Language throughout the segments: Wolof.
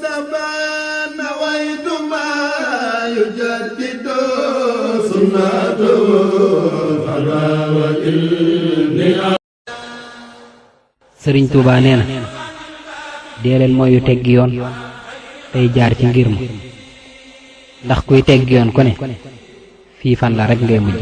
المصطفى نويت ما يجدد سنته فلا وإني sëriñ Tuuba nee na dee leen mooy yu teggi yoon tey jaar ci ngir ma ndax kuy teggi yoon ku ne fii fan la rek ngay mujj.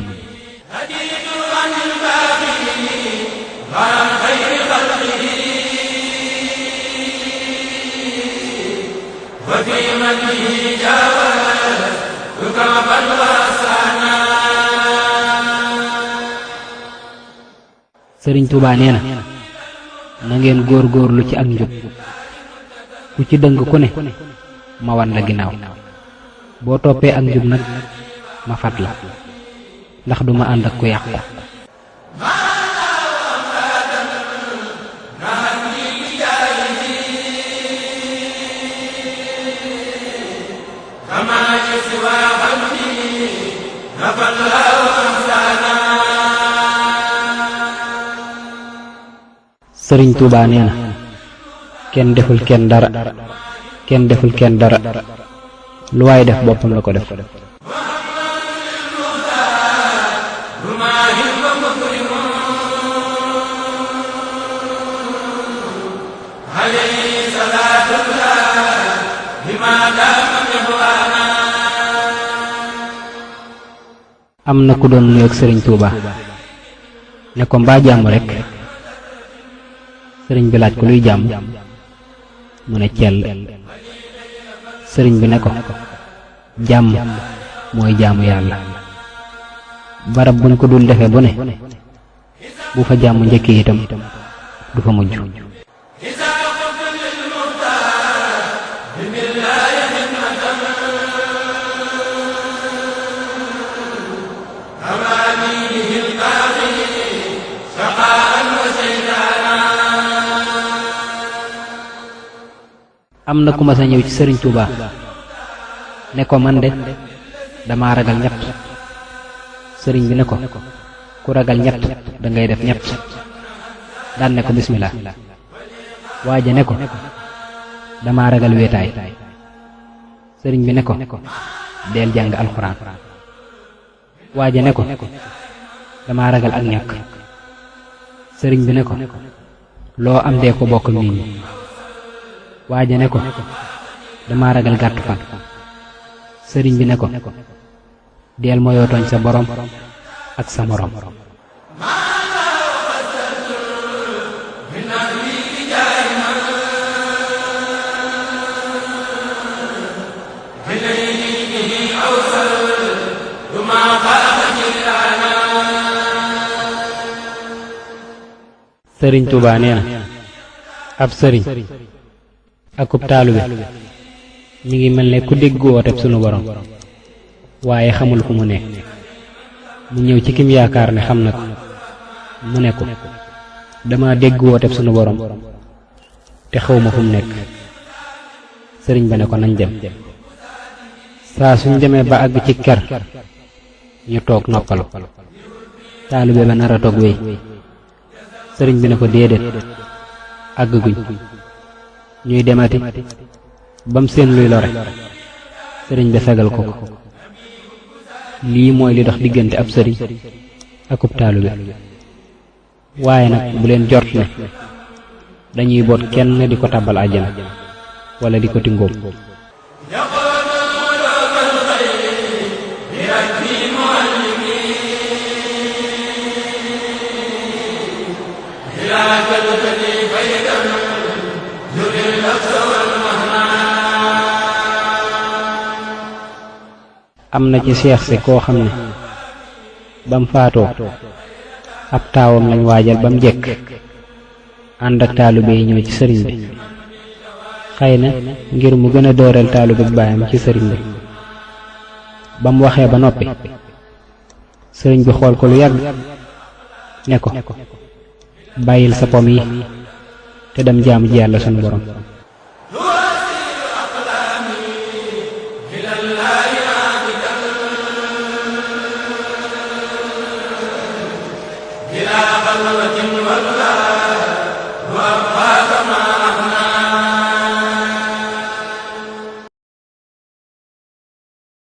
sëriñ Tuuba nee na ngeen góor-góorlu ci ak njub ku ci dëng ku ne ma wan la ginnaaw boo toppee ak njub nag ma fat la ndax duma ànd ak ku yàqu. sëriñ Tuuba nee na kenn deful kenn dara kenn deful kenn dara lu waay def boppam la ko def. am na ku doon nuyoog sëriñ Tuuba ne ko mbaa jàmm rekk. sëriñ bi laaj ko luy jàmm mu ne cell. sëriñ bi ne ko jàmm mooy jaamu yàlla barab buñ ko dul defe bu ne bu fa jàmm njëkkee itam du fa mujj. am na ku ma sa ñëw ci sëriñ Tuuba ne ko man de dama ragal ñett. sëriñ bi ne ko ku ragal ñett da ngay def ñett daan ne ko bismillah. waaja ne ko dama ragal wéetaay. sëriñ bi ne ko deel jàng alxuraan. waaja ne ko dama ragal ak ñàkk. sëriñ bi ne ko loo am dee ko bokk nit ñi. waaja ne ko dama ragal gàttu fan. sëriñ bi ne ko deel moyoo tooñ sa borom ak sa morom. sëriñ Tuuba nee na ab sëriñ akub taalube mi ngi mel ne ku dégg wooteb sunu borom waaye xamul fu mu nekk. mu ñëw ci kim yaakaar ne xam na ko mu ne ko dama dégg wooteb sunu borom te xawma fu mu nekk. sëriñ ba ne ko nañ dem. saa suñ demee ba àgg ci kër ñu toog noppalu. taalube ba nar a toog wéy. sëriñ bi ne ko déedéet àgg guñ. ñuy demati bam seen luy lore sëriñ bi fegal ko. lii mooy li dox diggante ab sëriñ akub taalube. waaye nag bu leen jort ne dañuy boot kenn di ko tàbbal àjjana wala di ko tingóom. am na ci seex si koo xam ne bam faatoo ab taawam lañ waajal bam jekk ànd ak taalibe yi ñëw ci sëriñ bi xëy na ngir mu gën a dooreel taalibe baayam ci sëriñ bi. bam waxee ba noppi sëriñ bi xool ko lu yàgg ne ko bàyyil sa pom yi te dem jaamu ji Yàlla sunu borom.